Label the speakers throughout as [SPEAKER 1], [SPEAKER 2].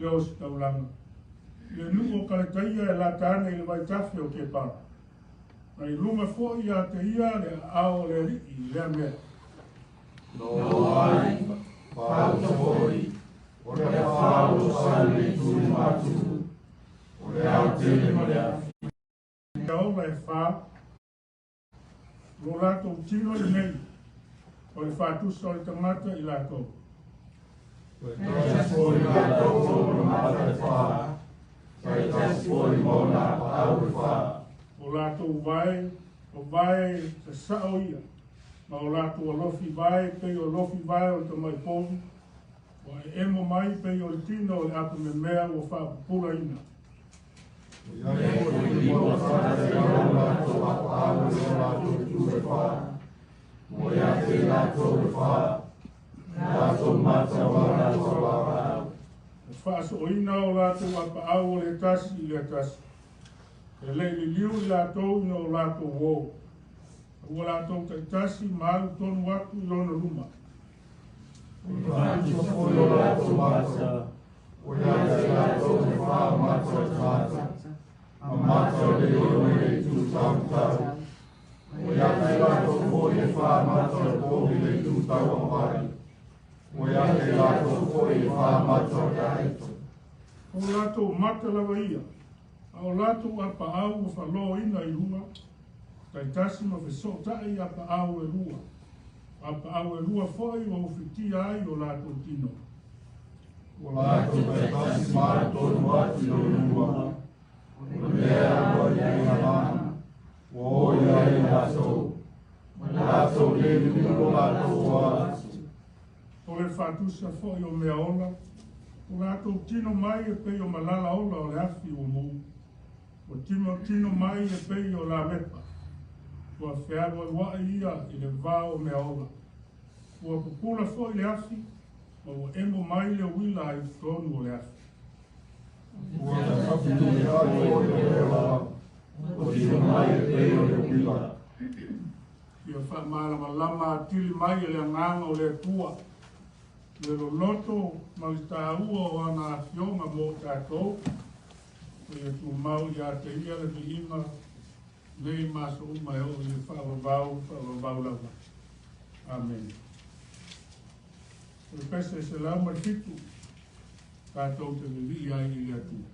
[SPEAKER 1] Le ositaulaga, i le nuu o Kaletaia e lata ane i le vaitafe o Kepara. Na i luga foi ia te ia le aao o le Alii i lea mea.
[SPEAKER 2] Na oo ai, faauta foi, o le afa o lo o sau i le itu i matu, o le aotele ma le afi.
[SPEAKER 1] Mea ola e fa, lo latou tino lenei, o le faatusa o le tagata i latou.
[SPEAKER 2] Ua tasi foi latou ma ona mata e fa, taitasi foi ma ona apaau e fa.
[SPEAKER 1] O latou vae, o vae sasao ia, ma o latou alofi vae pei o alofi vae o le tamai povi, ua emo mai pei o le tino o le apamemea ua faapupulaina.
[SPEAKER 2] Ua i ai foi lima o tasi ma o latou apaau i o latou itu e fa, ua ia te latou e fa, latou mata ma latou apaau.
[SPEAKER 1] E faasoaina o latou apaau o le tasi i le tasi. E le i liliu i latou ina o latou o. Ua latou taitasi ma alu tonu atu i lona luma.
[SPEAKER 2] O le faatusa foi o latou mata, ua ia te latou e fa mata o le tagata, ma mata o le leone i le itu taumatau. Ua ia te latou foi e fa mata o le povi i le itu tauampali. Ua ia te latou foi e fa mata o le aito.
[SPEAKER 1] O latou mata lava ia, a o latou apaau ua faaloina i luga, taitasi ma fesootai apaau e lua. O apaau e lua foi ua ufitia ai o latou tino.
[SPEAKER 2] Ua latou taitasi ma alu tonu atu i lona luma, o le mea ua i ai agaga, ua o i ai latou. Latou le liliu lo latou o atu.
[SPEAKER 1] O le faatusa foi o mea ola, o latou tino mai e pei o malala ola o le afi ua mu. Ua tino, tino mai e pei o lamepa. Ua fealualuai ia i le va o mea ola. Ua pupula foi le afi, ma ua emo mai le uila ai totonu o le afi.
[SPEAKER 2] Ua tafili ai foi o mea ola, ua tino mai e pei o le uila.
[SPEAKER 1] Ia faamalamalama atili mai e le agaga o le Atua, le loloto ma le taua o ana afioga mo tatou, o ia tumau ia te ia le viiga nei ma aso uma e oo i le faavavau, faavavau lava. Amene. O le pese 107, tatou te vivii ai i le Atua.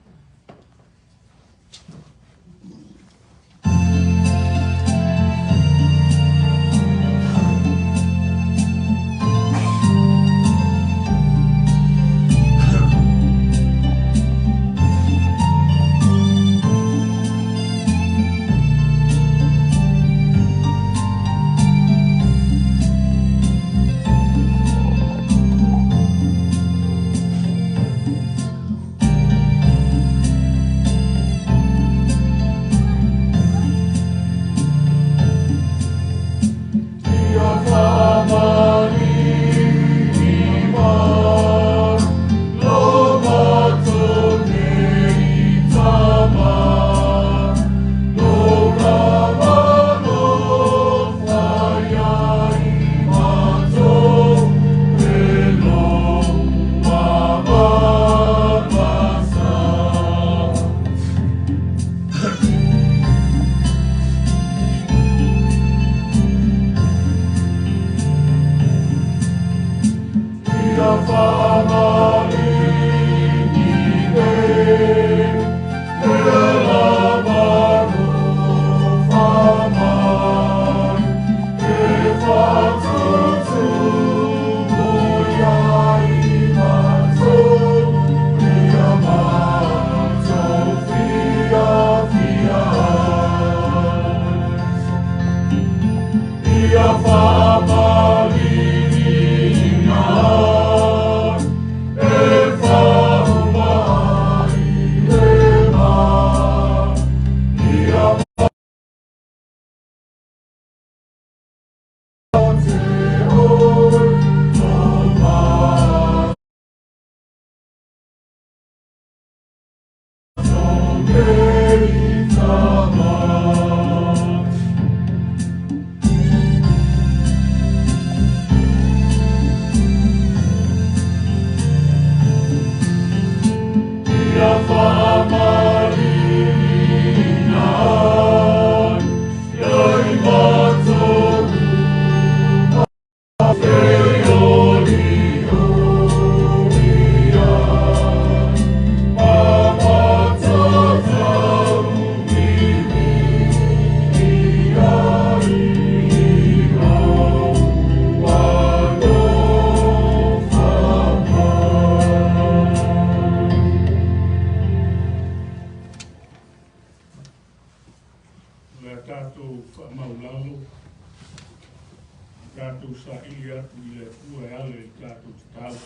[SPEAKER 1] saili atu i le Atua e ala i le tatou tatalo.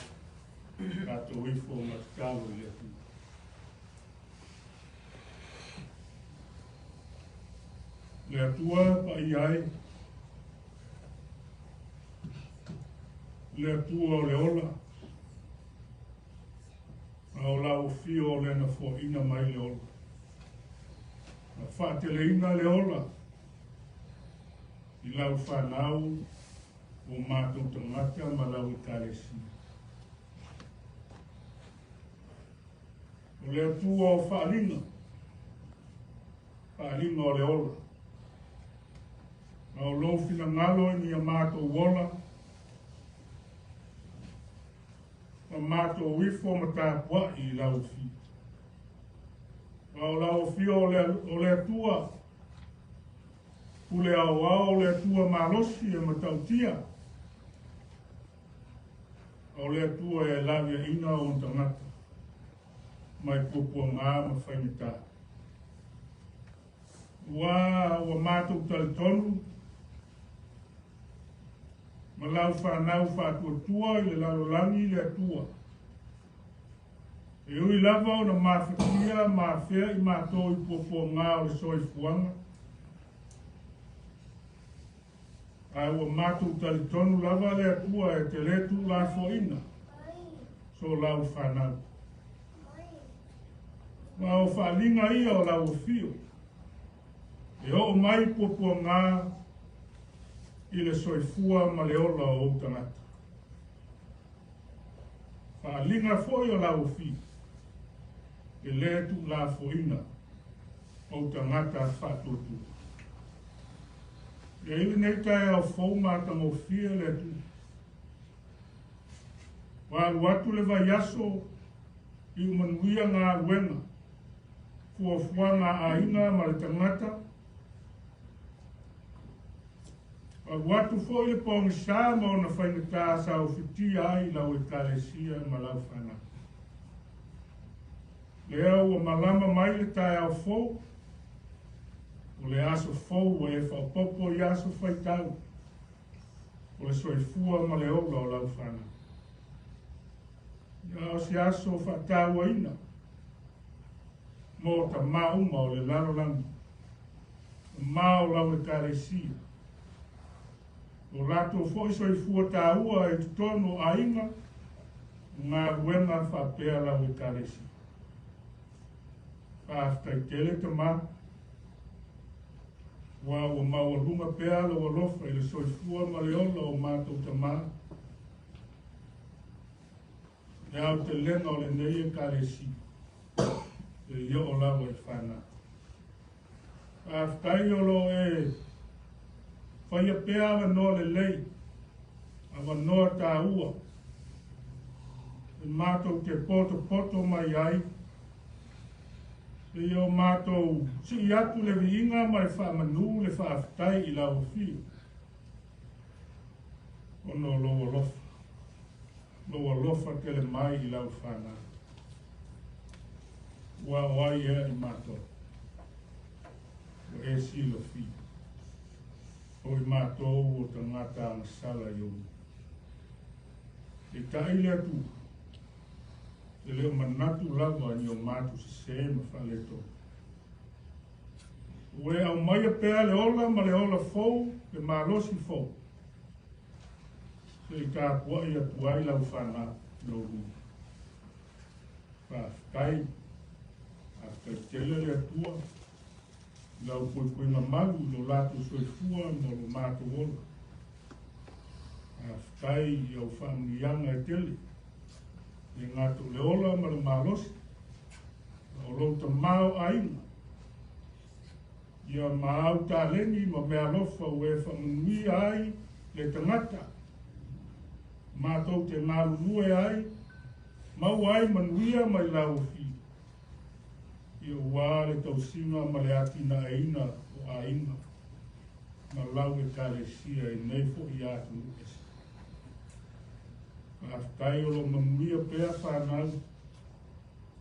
[SPEAKER 1] Tatou ifo ma tatalo i le Atua. Le Atua paia ai, le Atua o le ola, a o lau afio o le na foaiina mai le ola. Na faateleina le ola i lau fanau o matou tagata ma lau Ekalesia. O le Atua o faaaliga, faaaliga o le ola. A o lou finagalo ina ia matou ola, ma matou ifo ma tapuai i lau afio. A o lau afio o le Atua, pule aoao o le Atua malosi e matautia, a o le Atua e laviaina ona tagata mai puapuaga ma faigata. Ua matou talitonu ma lau fanau faatuatua i le lalolagi le Atua. E ui lava ona mafatia ma afea i matou i puapuaga o le soifuaga, ae ua matou talitonu lava le Atua e te le tuulafoaiina so lau fanau. Ma o faaaliga ia o lau afio, e oo mai puapuaga i le soifua ma le ola o ou tagata. Faaaliga foi o lau afio, e le tuulafoaiina ou tagata faatuatua. E i lenei taeao fou matagofie le Atua. Ua alu atu le vaiaso i umanuia galuega, fuafuaga a aiga ma le tagata. Ua alu atu foi le pogisa ma ona faigata sa ufitia ai lau Ekalesia ma lau fanau. Lea ua malama mai le taeao fou, o le aso fou ua e faaopoopo i aso faitau, o le soifua ma le ola o lau fanau. Ia o se aso faatauaina mo tamā uma o le lalolagi, tamā o lau Ekalesia, o latou foi soifua taua i totonu o aiga, o galuega faapea lau Ekalesia. Faafetai tele tamā, ua maualuga pea lou alofa i le soifua ma le ola o matou tamā. Le aotelega o lenei Ekalesia, e i oo lava i fanau. Faafetai o lo o e faia pea avanoa lelei, avanoa taua, e matou te potopoto mai ai, seia o matou sii atu le viiga ma le faamanu le faafetai i lau afio, ona o lou alofa, lou alofa tele mai i lau fanau. Ua o ai ea i matou, ua e silafia, o i matou o tagata agasala i ou. E tai le Atua, e le o manatu lava ni o matou sesē ma faaletonu. Ua e aumaia pea le ola ma le ola fou, le malosi fou, se i tapuai atu ai lau fanau i lou luma. Faafetai, faafetai tele le Atua, i lau puipuiga malu i lo latou soifua ma lo matou ola. Faafetai i au faamanuiaga e tele, e gata o le ola ma le malosi, a o lou tamā o aiga, ia ma au taleni ma meaalofa ua e faamanuia ai le tagata, matou te galulue ai, maua ai manuia mai lau afio, ia ua le tausiga ma le atinaeina o aiga ma lau Ekalesia i nei foi atunuu ese. Faafetai o lo manuia pea fanau,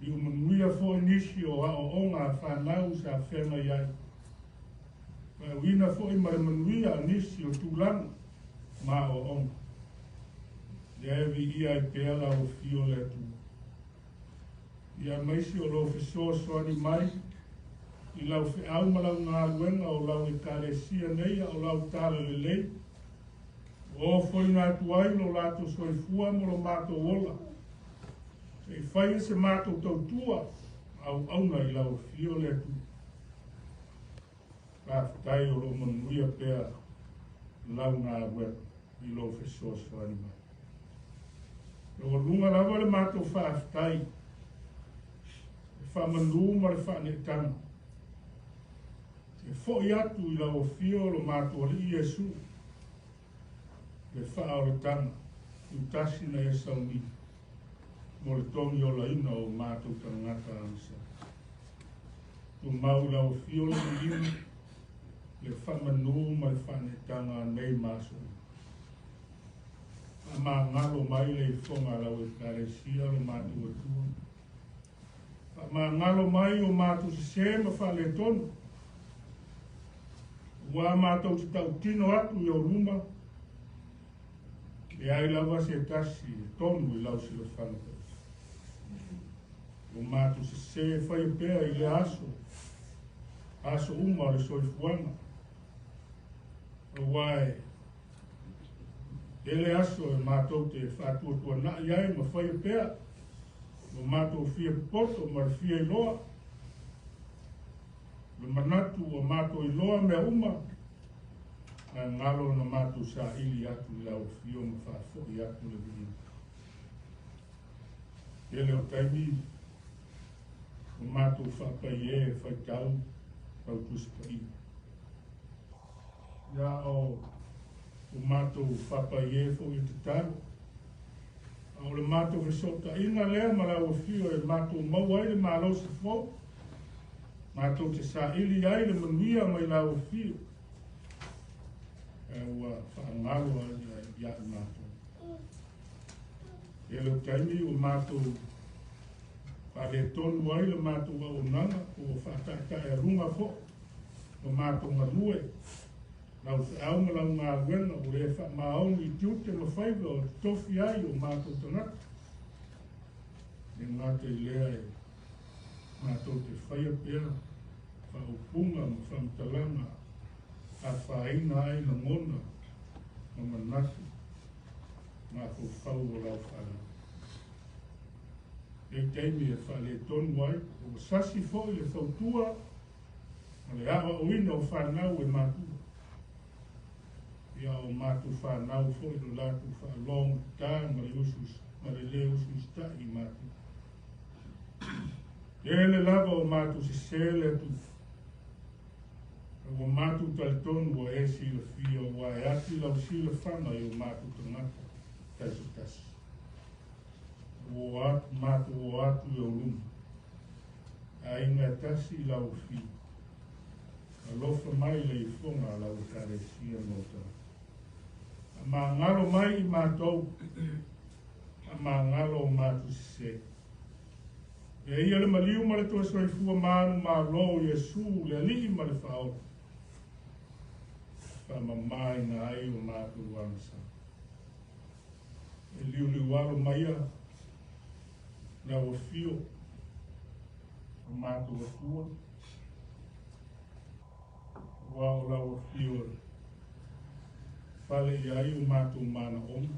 [SPEAKER 1] i o manuia foi nisi o aoaoga a fanau sa feagai ai. Faauina foi ma le manuia a nisi o tulaga ma aoaoga. Lea e viia ai pea lau afio le Atua. Ia aemaise o lou fesoasoani mai i lau feau ma lau galuega o lau Ekalesia nei a o lau talalelei, ua ofoina atu ai lo latou soifua ma lo matou ola, se i faia se matou tautua ma auauna i lau afio le Atua. Faafetai o lo o manuia pea lau galuega i lou fesoasoani mai. Laualuga lava le matou faafetai, le faamanu ma le faaneetaga, e foi atu i lau afio lo matou Alii Iesu, le faaolataga tutasi na e saunia mo le togiolaina o matou tagata agasala. Tumau i lau afio le viiga, le faamanu ma le faaneetaga nei ma aso uma. Faamagalo mai le ifoga a lau Ekalesia lo matou Atua. Faamagalo mai o matou sesē ma faaletonu, ua matou te tautino atu i ou luma, leai lava se tasi e tonu i lau silafaga paia. O matou sesē faia pea i lea aso, aso uma o le soifuaga, aua e tele aso e matou te faatuatuanai ai ma faia pea lo matou fia popoto ma le fia iloa, le manatu ua matou iloa mea uma, ae galo na matou saili atu i lau afio ma faafoi atu le viiga. Tele o taimi o matou faapai e faitau lau Tusi Paia. Ia o matou faapai e foi e tatalo, a o le matou fesootaiga lea ma lau afio e matou maua ai le malosi fou, matou te saili ai le manuia mai lau afio, ae ua faagalo ai ia i matou. Tele o taimi ua matou faaletonu ai le matou auaunaga, ua faataetaealuga foi lo matou galue, lau feau ma lau galuega ua le faamaoni i tiute ma faiva o totofi ai o matou tagata. E gata i lea e matou te faia pea faaupuga ma faamatalaga afaina ai lagona ma manatu mafaufau o lau fanau. Nei taimi e faaletonu ai, ua sasi foi le fautua ma le aoaoina o fanau e matua. Ia o matou fanau foi lo latou faalogotata ma le usu ma le le usuusuta'i i matua. Tele lava o matou sesē le Atua. Ua matou talitonu ua e silafia, ua e ati lau silafaga i o matou tagata taitoatasi. Ua atu matou o atu i ou luma, aiga e tasi i lau afio. Alofa mai le ifoga a lau Ekalesia ma ou tagata. Faamagalo mai i matou, faamagalo o matou sesē. E ia le maliu ma le toe soifua manu malo o Iesu le Alii ma le Faaola, faamamaina ai o matou agasala. E liuliualo maia lau afio o matou Atua, ua o lau afio e fale i ai o matou manaoga,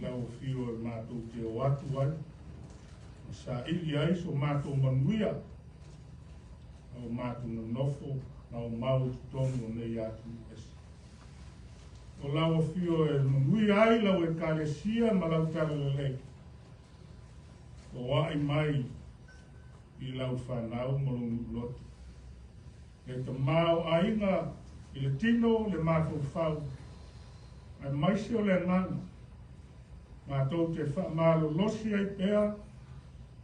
[SPEAKER 1] lau afio e matou te o atu ai, ma saili ai so matou manuia, o matou nonofo maumau i totonu o nei atunuu ese. O lau afio e manuia ai lau Ekalesia ma lau talalelei, o ai mai i lau fanau ma lou nuuloto. Le tamā o aiga i le tino le mafaufau, aemaise o le agaga, matou te faamalolosi ai pea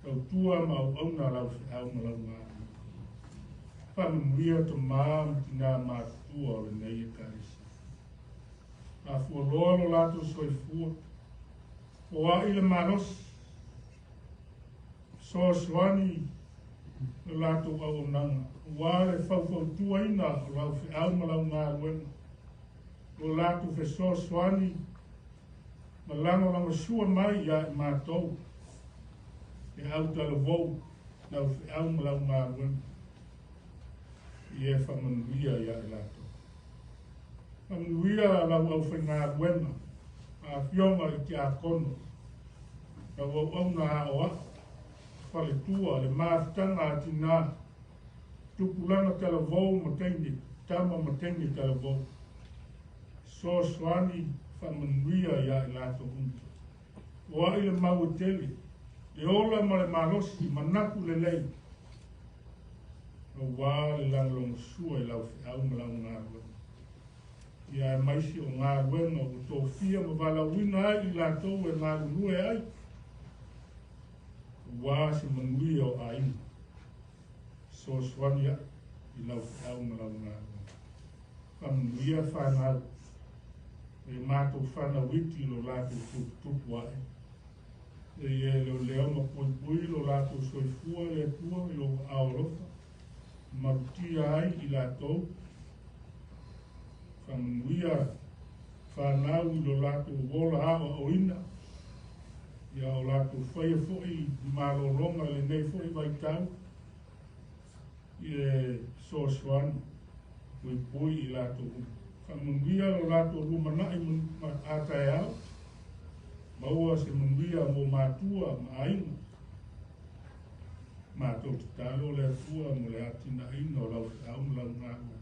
[SPEAKER 1] tautua ma auauna lau feau ma lau galuega. Faamanuia tamā ma tinā matutua o lenei Ekalesia. Afualoa lo latou soifua, foai le malosi, fesoasoani le latou auaunaga, ua le faufautuaina o lau feau ma lau galuega. Lo latou fesoasoani ma lagolagosua mai ia i matou e autalavou lau feau ma lau galuega ia e faamanuia ia i latou. Faamanuia lau aufaigaluega ma afioga i tiakono, lau auauna aoao, faletua, le mafutaga a tinā, tupulaga talavou ma teine, tama ma teine talavou. Fesoasoani faamanuia ia i latou uma. Ua ai le mau e tele, le ola ma le malosi, manatu lelei, auā le lagolagosua i lau feau ma lau galuega. Ia aemaise o galuega ua tofia ma valaauina ai i latou e galulue ai, auā se manuia o aiga. Fesoasoani ae i lau feau ma lau galuega. Faamanuia fanau, e matou fanau iti lo latou tuputupu ae. E ia e leoleo ma puipui lo latou soifua le Atua i lou aao alofa, malutia ai i latou. Faamanuia fanau i lo latou ola aoaoina, ia o latou faia foi i malologa i lenei foi vaitau, i le fesoasoani puipui i latou uma. Faamanuia lo latou lumanai ma a taeao, maua se manuia mo matua ma aiga. Matou tatalo le Atua mo le atinaeina o lau feau ma lau galuega.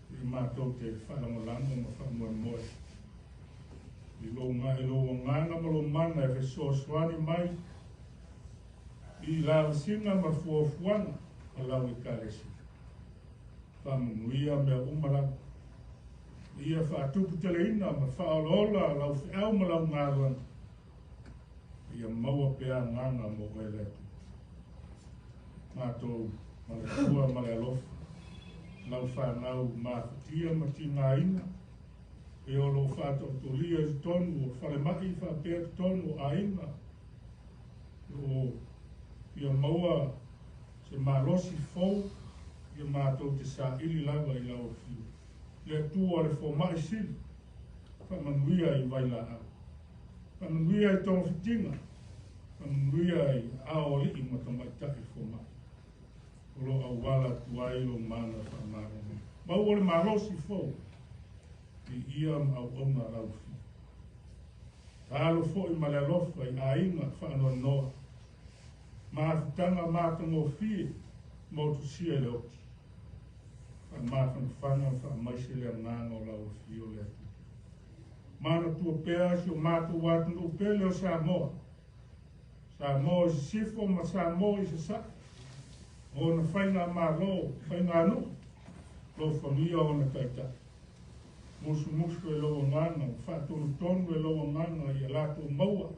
[SPEAKER 1] E matou te faalagolago ma faamoemoe i lou agaga ma lou mana e fesoasoani mai i lavasiga ma fuafuaga a lau Ekalesia. Faamanuia mea uma lava. Ia faatuputeleina ma faaolaola lau feau ma lau galuega. Ia maua pea agaga mo oe le Atua. Matou ma le Atua ma le alofa, lau fanau mafatia ma tigaina, e o loo faataotolia i totonu o falemai faapea totonu o aiga, o ia maua se malosi fou, ia matou te saili lava i lau afio. Le Atua le fomai sili, faamanuia i vailaau, faamanuia i togafitiga, faamanuia i ao alii ma tamaitai fomai. O lo auala atu ai lou mana faamalolo. Maua le malosi fou, i ia ma auauna lau afio. Talo foi ma le alofa i aiga faanoanoa, mafutaga matagofie ma otusia i le oti. Faamafanafana ma faamaise le agaga o lau afio le Atua. Manatua pea si o matou atunuu pele o Samoa, Samoa i sisifo ma Samoa i sasae, ona faigamalo, faiganuu, alofagia ona taitai. Musumusu e lou agaga, faatonutonu e lou agaga ia latou maua,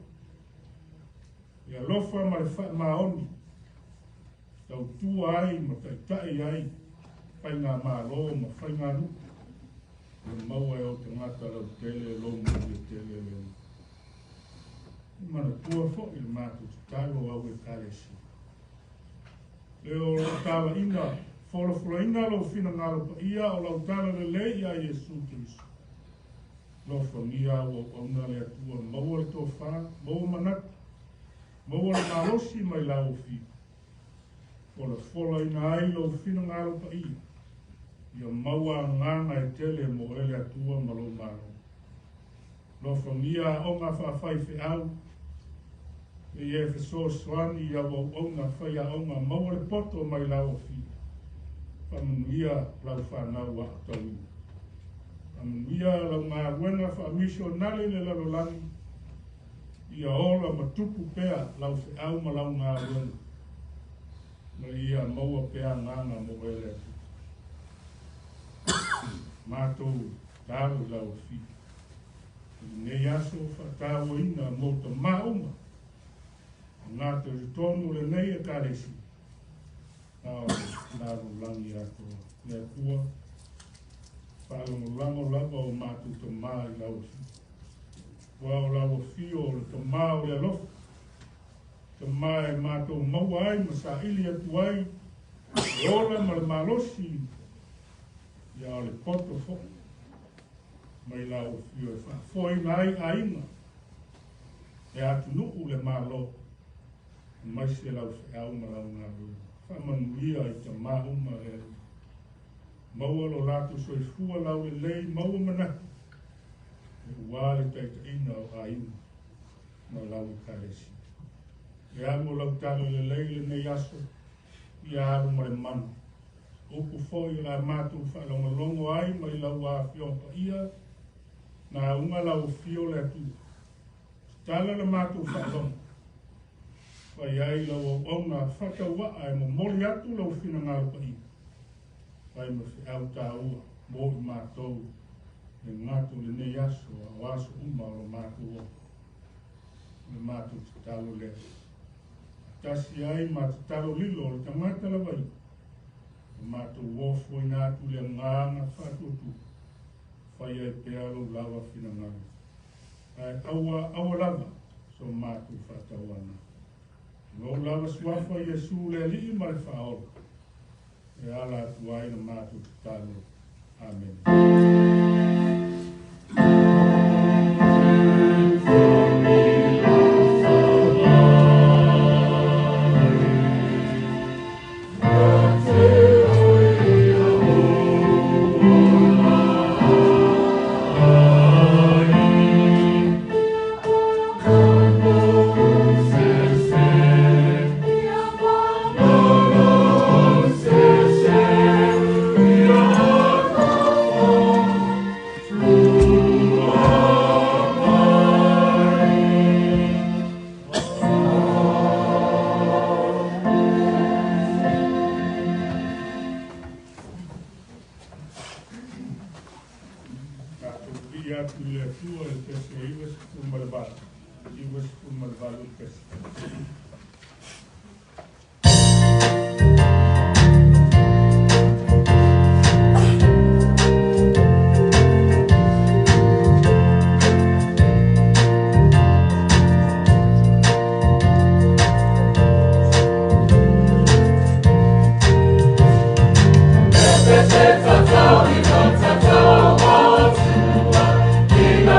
[SPEAKER 1] le alofa ma le faamaoni, tautua ai ma taitai ai faigamalo ma faiganuu, ia maua e o tagata lautele lou manuia tele le manatua foi le matou tatalo au Ekalesia. Le o lou talaina, folafolaina lou finagalo paia o lau tala lelei ia Iesu Keriso. Alofagia au auauna le Atua, maua le tofa, maua manatu, maua le malosi mai lau afio. Folafolaina ai lou finagalo paia, ia maua agaga e tele mo oe le Atua ma lou malo. Alofagia aoga faafaifeau, e ia fesoasoani i au auauna faiaoga, maua le poto mai lau afio. Faamanuia lau fanau aotauina. Faamanuia lau galuega faamisionale i le lalolagi, ia ola ma tupu pea lau feau ma lau galuega, ma ia maua pea agaga mo oe le Atua. Matou tatalo i lau afio. I lenei aso faatauaina mo tamā uma, gata i totonu o lenei Ekalesia, a o le lalolagi atoa. Le Atua, faalagolago lava o matou tamā i lau afio. Ua o lau afio o le tamā o le alofa, tamā e matou maua ai ma saili atu ai, le ola ma le malosi, ia o le poto foi. Mai lau afio e faafoeina ai aiga, le atunuu, le Malo, aemaise lau feau ma lau galuega. Faamanuia i tama uma e le Alii. Maua lo latou soifua laulelei, maua manatu, aua le taitaiga o aiga ma lau Ekalesia. E alu o lau talalelei i lenei aso, ia alu ma le mana. Upu foi o le a matou faalogologo ai mai lau Afioga paia, na auga lau afio le Atua. Tatala le matou faalogo, fai ai lau auauna faatauaa e momoli atu lau finagalo paia, fai ma feau taua mo i matou e gato i lenei aso, a o aso uma o lo matou ola. O le matou tatalo lea. Faatasi ai ma tatalo lilo o le tagata lava ia, o matou ofoina atu le agaga faatuatua, fai ai pea lou lava finagalo. Ae aua, aua lava so matou faatauana. Lou lava suafa Iesu le Alii ma le Faaola, e ala atu ai le matou tatalo. Amene. Tatou viia atu i le Atua i le pese 98, 98 pese.
[SPEAKER 2] Ina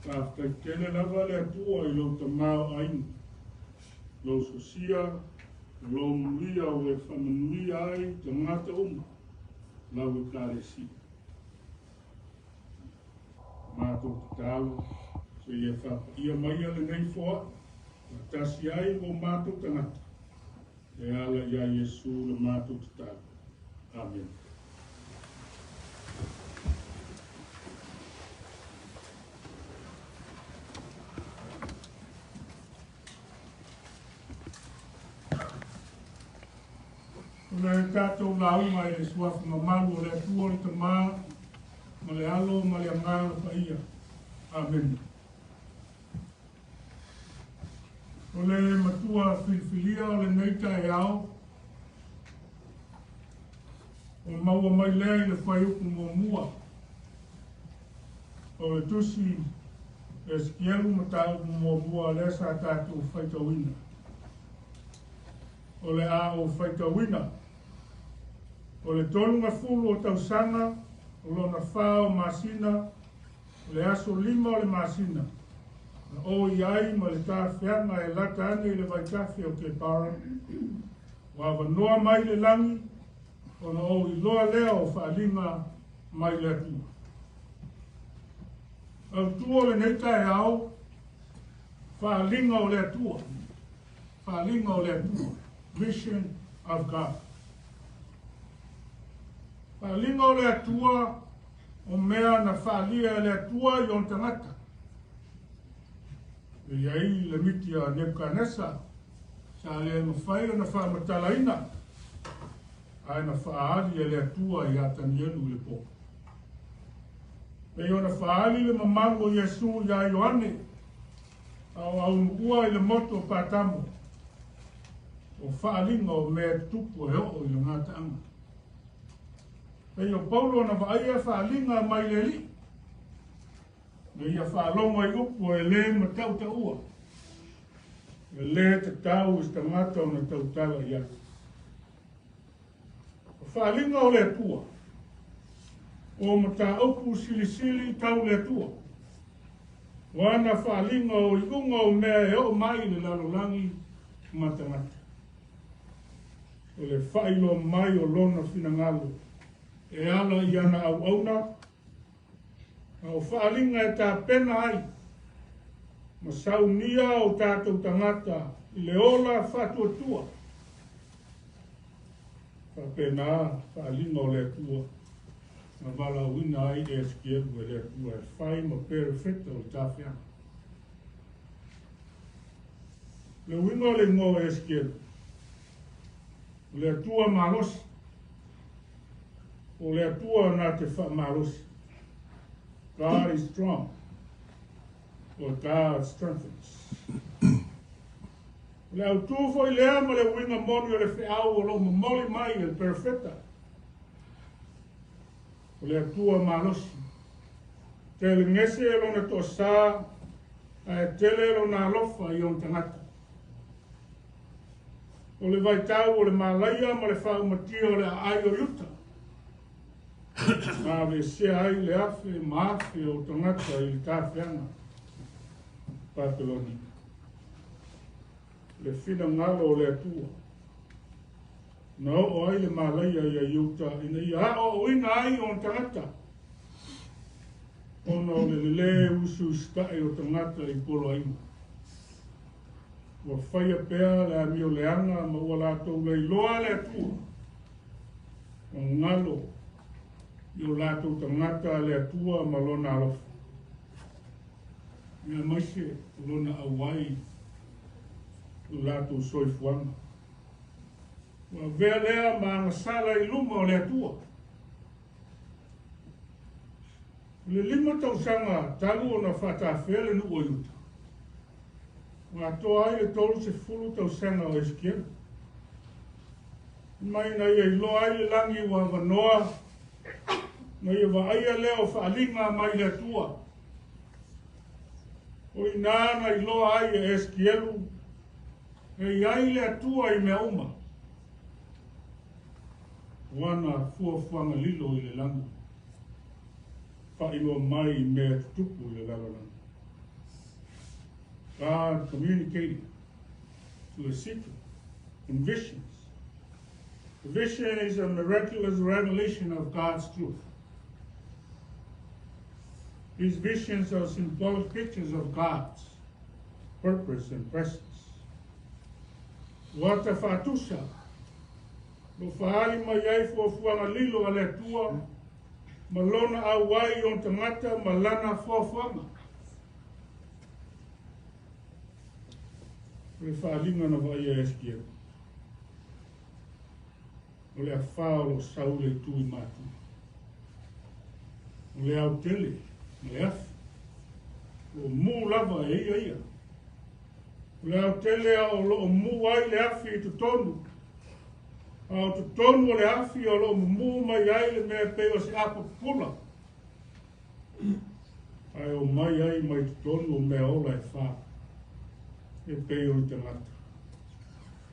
[SPEAKER 1] Faafetai tele lava le Atua i lou tamaoaiga, lou sosia, lou manuia ua e faamanuia ai tagata uma lau Ekalesia. Matou tatalo, seia faapaia maia lenei foai, faatasi ai ma o matou tagata, e ala ia Iesu le matou tatalo. Amene. O le tatou lauga i le suafa mamalu o le Atua o le Tamā, ma le Alo ma le Agaga Paia. Amene. O le matua filifilia o lenei taeao, o maua mai lea i le fuaiupu muamua o le tusi Esekielu mataupu muamua lea sa tatou faitauina. O le a ou faitauina. O le 30 o tausaga, o lona 4 o masina, o le aso 5 o le masina, na o i ai ma le tafeaga e lata ane i le vaitafe o Kepara, ua avanoa mai le lagi, ona ou iloa lea o faaaliga mai le Atua. Autu o lenei taeao, faaaliga o le Atua, faaaliga o le Atua, vision of God. Faaaliga o le Atua, o mea na faalia e le Atua i ona tagata. E i ai le miti a Nebukanesa, sa le mafai ona faamatalaina, ae na faaali e le Atua ia Tanielu i le po. Pei ona faaali le mamalu o Iesu ia Ioane, a o aunuua i le motu o Patamo, o faaaliga o mea tutupu e oo i le gataaga. Pei o Paulo na vaaia faaaliga mai le Alii, na ia faalogo ai upu e le matautaua, e le tatau i se tagata ona tautala i ai. O faaaliga o le Atua, o mataupu silisili tau le Atua, o ana faaaliga o iuga o mea e oo mai i le lalolagi ma tagata. O le faailoa mai o lona finagalo e ala i ana auauna, a o faaaliga e tapena ai ma saunia o tatou tagata i le ola faatuatua. Faapena faaaliga o le Atua na valaauina ai Esekielu e le Atua e fai ma perofeta o le tafeaga. Le uiga o le igoa o Esekielu, o le Atua malosi, o le Atua na te faamalosi. God is strong, or God strengthens. O le autu foi lea ma le uiga moni o le feau o loo momoli mai e le perofeta. O le Atua malosi, telegese e lona toasā, ae tele lona alofa i ona tagata. O le vaitau o le malaia ma le faaumatia o le aai o Iuta, na avesea ai le afe ma afe o tagata i le tafeaga Papeloni. Le finagalo o le Atua, na oo ai le malaia ia Iuta ina ia aoaoina ai ona tagata, ona o le lelē usiusitai o tagata i poloaiga. Ua faia pea le amio leaga ma ua latou leiloa le Atua. finagalo i o latou tagata le Atua ma Lona alofa, aemaise o Lona auai i lo latou soifuaga. Ua avea lea ma agasala i luma o le Atua. O le 5 tausaga talu ona faatafea le nuu o Iuta, ua atoa ai le 30 tausaga o Esekielu. Mai na ia iloa ai le lagi ua avanoa, na ia vaaia lea o faaaliga mai le Atua. O i ina na iloa ai e Esekielu e i ai le Atua i mea uma. O ana fuafuaga lilo i le lagi, faailoa mai i mea tutupu i le lalolagi. God communicated to Ezekiel in visions. The vision is a miraculous revelation of God's truth. These visions are symbolic pictures of God's purpose and presence. Ua ata faatusa, lo faali mai ai fuafuaga lilo a le Atua, ma lona auai i ona tagata ma lana fuafuaga. O le faaaliga na vaaia e Esekielu, o le afā o lo o sau i le itu i Matu. O le aotele ma le afi, o lo o mū lava e ia ia. O le aotele a o lo o mū ai le afi i totonu, a o totonu o le afi o lo o mumu mai ai le mea pei o se apo pupula, ae o mai ai mai totonu o mea ola e fa, e pei o le tagata.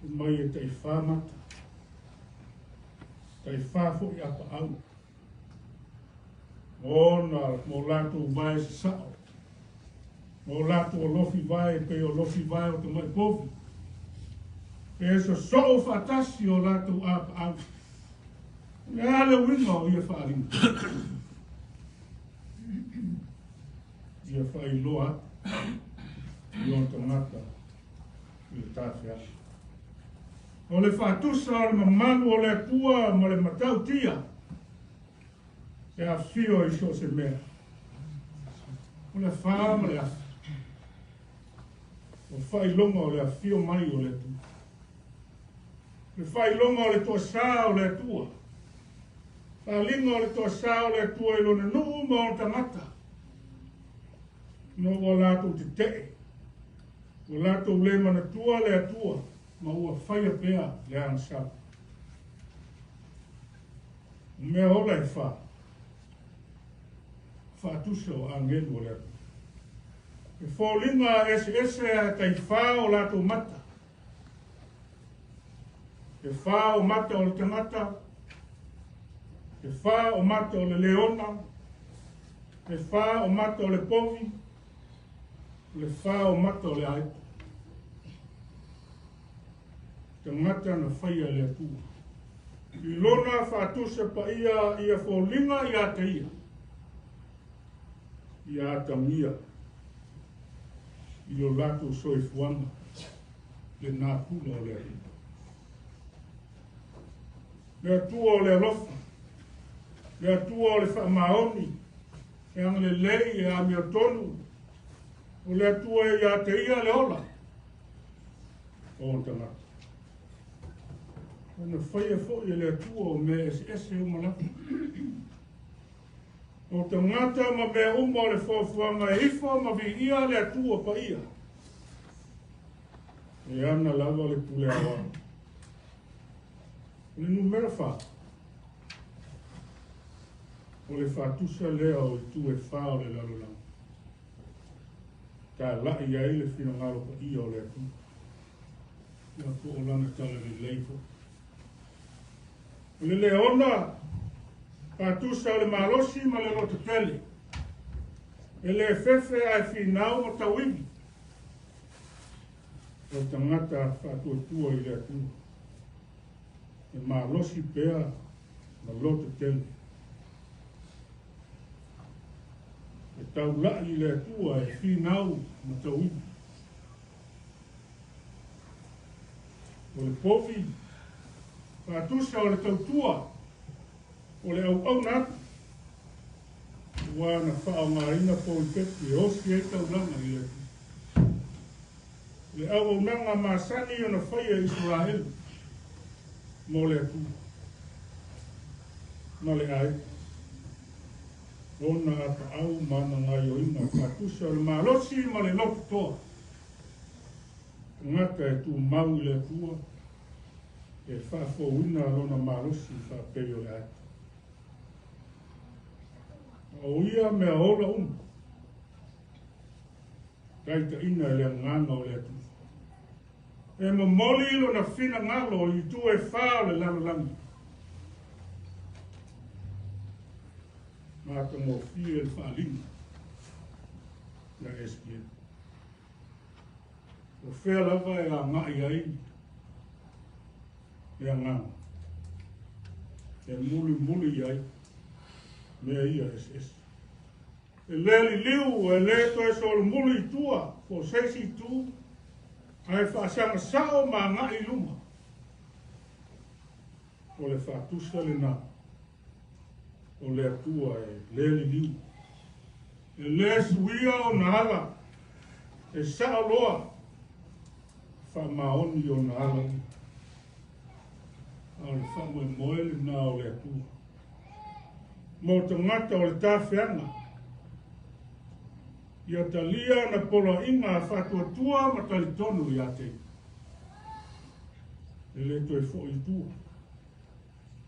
[SPEAKER 1] E mai e taifā mata, taifā foi apaau, ona mo latou vae sasao, mo latou alofi vae pei o alofi vae o tamai povi, e sosoo faatasi o latou apaau. O le a le uiga o ia faaaliga? Ia faailoa atu i ona tagata i le tafeaga. O le faatusa o le mamalu o le Atua ma le matautia e afio i so o se mea. O le afā ma le afi. O faailoga o le afio mai o le Atua. Le faailoga o le toasā o le Atua. Faaaliga o le toasā o le Atua i lona nuu ma ona tagata. Ina ua latou tetee, ua latou le manatua le Atua, ma ua faia pea le agasala. O mea ola e fa, faatusa o agelu o le Atua. E foliga eseese a taifā o latou mata. E fa o mata o le tagata, e fa o mata o le leona, e fa o mata o le povi, le fa o mata o le aeto. Tagata na faia le Atua. I lona faatusa paia ia foliga ia te ia, ia atagia i lo latou soifuaga le natura o le Atua. Le Atua o le alofa, le Atua o le faamaoni, e agalelei e amiotonu, o le Atua e ia te ia le ola o ona tagata. Ona faia foi e le Atua o mea eseese uma lava. O tagata ma mea uma o le fuafuaga e ifo ma viia le Atua paia. E ana lava le pule aoao. O le numera 4. O le faatusa lea o itu e fa o le lalolagi. Talai ai le finagalo paia o le Atua. Ia po o lana tala lelei foi. O le leona, faatusa o le malosi ma le lototele. E le fefe ae finau ma tauivi. O tagata faatuatua i le Atua. E malosi pea ma lototele. E taulai i le Atua e finau ma tauivi. O le povi, faatusa o le tautua, O le auauna atu, ua na faaaogaina polupeti e osi ai taulaga i le Atua. Le auaunaga masani ona faia e Isaraelu mo le Atua ma le aiga, ona apaau ma ana gaoioiga faatusa o le malosi ma le lototoa. Tagata e tumau i le Atua e faafouina lona malosi faapei o le ata. A o ia mea ola uma, taitaiina e le agaga o le Atua. E momoli lona finagalo i itu e fa o le lalolagi. Matagofie le faaaliga ia Esekiele. O fea lava e agai ai le agaga, e mulimuli i ai mea ia eseese. E le liliu, e le toe solomuli i tua po o se isi itu, ae faasaga sao ma agai i luma. O le faatusa lena o le Atua e le liliu. E le suia ona ala, e sao loa, faamaoni ona ala uma. A o le faamoemoe lena o le Atua mo tagata o le tafeaga, ia talia ana poloaiga faatuatua ma talitonu ia te ia. E le toe foi i tua,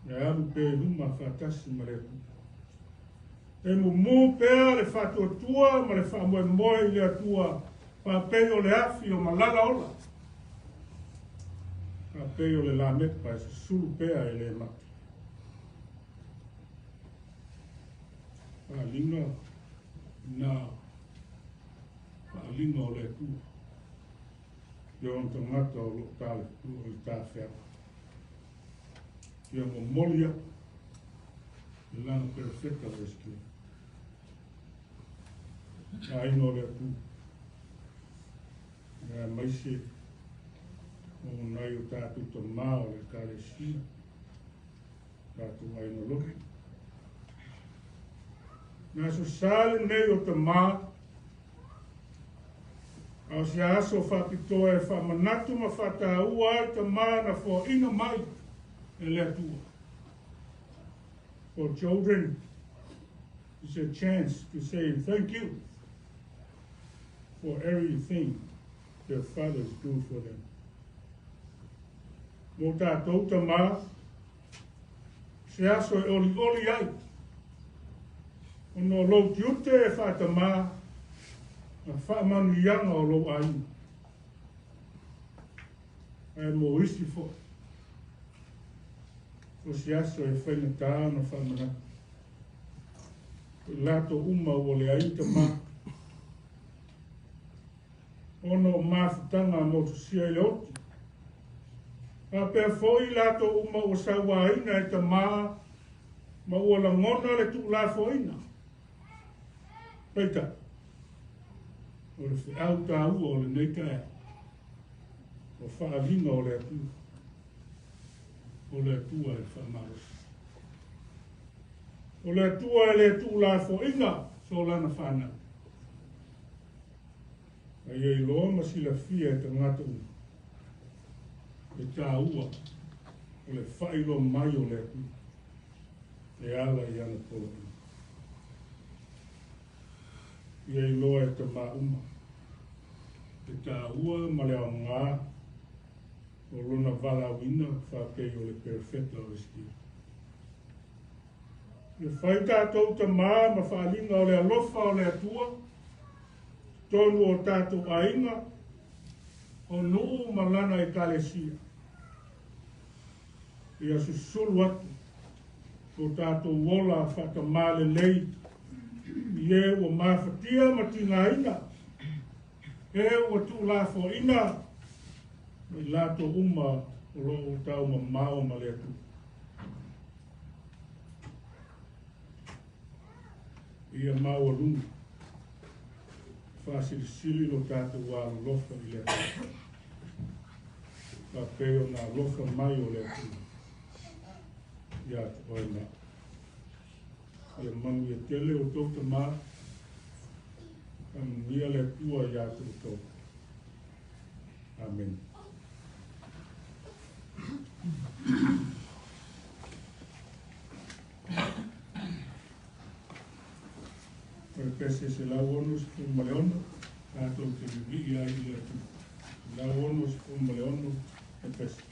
[SPEAKER 1] e alu pea i luma faatasi ma le Atua. E mumu pea le faatuatua ma le faamoemoe i le Atua faapei o le afi o malala ola, faapei o le lamepa e susulu pea e le mate. Faaaliga na faaaliga o le Atua i ona tagata o lo o le tafeaga. Ia momoli atu i lana perofeta o Esekiele. Aiga o le Atua, aemaise o nai o tatou tamā o le Ekalesia, tatou aiga lotu. Na aso sa lenei o tamā, a o se aso faapitoa e faamanatu ma faataua ai tamā na foaina mai e le Atua. For children, it's a chance to say thank you for everything their fathers do for them. Mo tatou tamā, se aso e olioli ai, ona o lou tiute e faatamā ma faamanuiaga o lou aiga. Ae mo isi foi, o se aso e faigata ona faamanatu. O i latou uma ua leai tamā, ona o mafutaga motusia i le oti. Faapea foi i latou uma ua sauaina e tamā ma ua lagona le tuulafoaiina. Peitai, o le feau taua o lenei taeao, o faaaliga o le Atua, o le Atua e faamalosi. O le Atua e le tuulafoaiina so lana fanau. A ia iloa ma silafia e tagata uma le taua o le faailoa mai o le Atua e ala i ana poloaiga. Ia iloa e tamā uma le taua ma le aoga o lona valaauina faapei o le perofeta o Esekiele. E fai tatou tamā ma faaaliga o le alofa o le Atua, totonu o tatou aiga, o nuu ma lana Ekalesia. Ia susulu atu o tatou ola faatamā lelei i e ua mafatia ma tigaina, e ua tuulafoaiina ma i latou uma o lo o taumamao ma le Atua. Ia maualuga faasilisili lo tatou alolofa i le Atua, faapei ona alofa mai o le Atua ia te oe ma. Ia manuia tele outou tamā, faamanuia le Atua iā te outou. Amene. O le pese 166, tatou te vivii ai i le Atua. 166 le pese.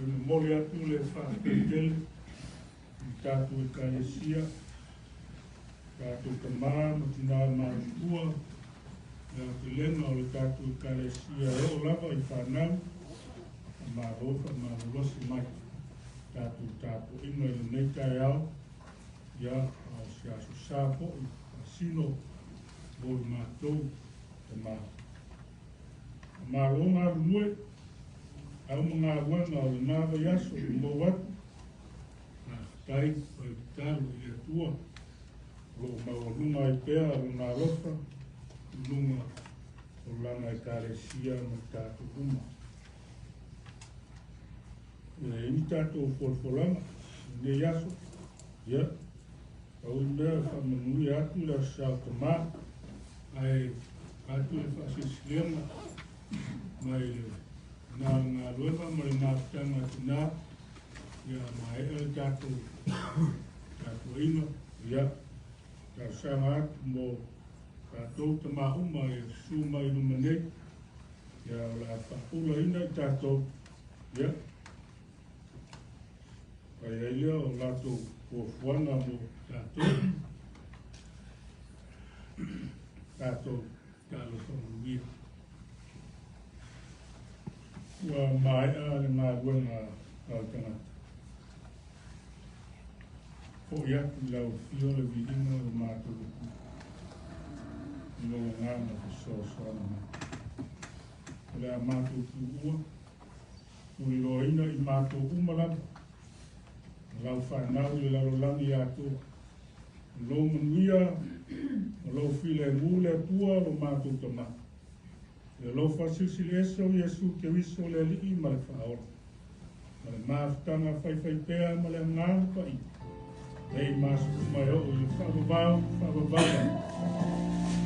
[SPEAKER 1] Momoli atu le faafetai tele i tatou Ekalesia, tatou tamā ma tinā matutua, le aotelega o le tatou Ekalesia e oo lava i fanau, faamalo faamalolosi mai tatou tapuaiga i lenei taeao, ia a o se aso sa foi faasino mo i matou tamā. Faamalo galulue, au ma galuega o lena vaiaso ua maua atu, faafetai ma le tatalo i le Atua o lo o maualuga ai pea lona alofa i luga o lana Ekalesia ma tatou uma. E i ai ni tatou folafolaga i lenei aso, ia, pau le mea e faamanuia atu le Aso Sa o Tamā, ae avatu le faasilasilega mai le na galuega ma le mafutaga a tinā, ia maea le tatou tapuaiga, ia talosaga atu mo tatou tamā uma e susu mai i luma nei, ia o le a faapulaina i tatou, ia fai ai lea o latou fuafuaga mo tatou, tatou talofa manuia. Ua maea le galuega a le tagata. Fo'i atu i lau afio le viiga o le matou Atua, i lou agaga fesoasoani mai. O le a matou tuua, tuliloaina i matou uma lava, ma lau fanau i le lalolagi atoa. O lou manuia, o lou filemu le Atua lo matou Tama. Le alofa silisili ese o Iesu Keriso le Alii ma le Faaola, ma le mafutaga faifaipea ma le Agaga Paia, nei ma aso uma e oo i le faavavau faavavau.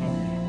[SPEAKER 1] Amene.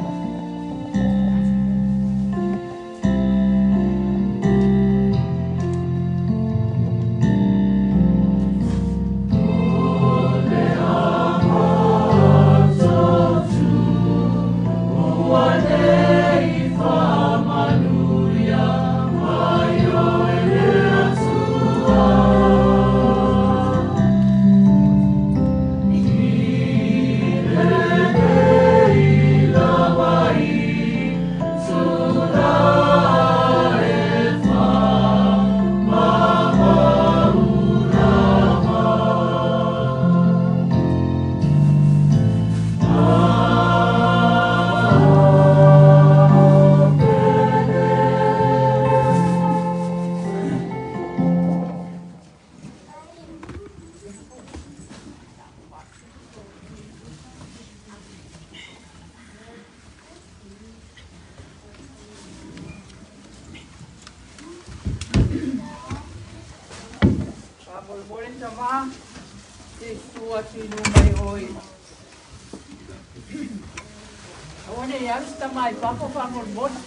[SPEAKER 3] Faamolemole tamā, se susu atu i luma i oi. Aua ne i alu se tama i fafo faamolemole.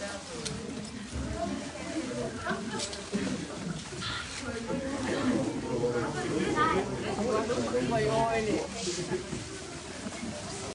[SPEAKER 3] Aua susu mai o e le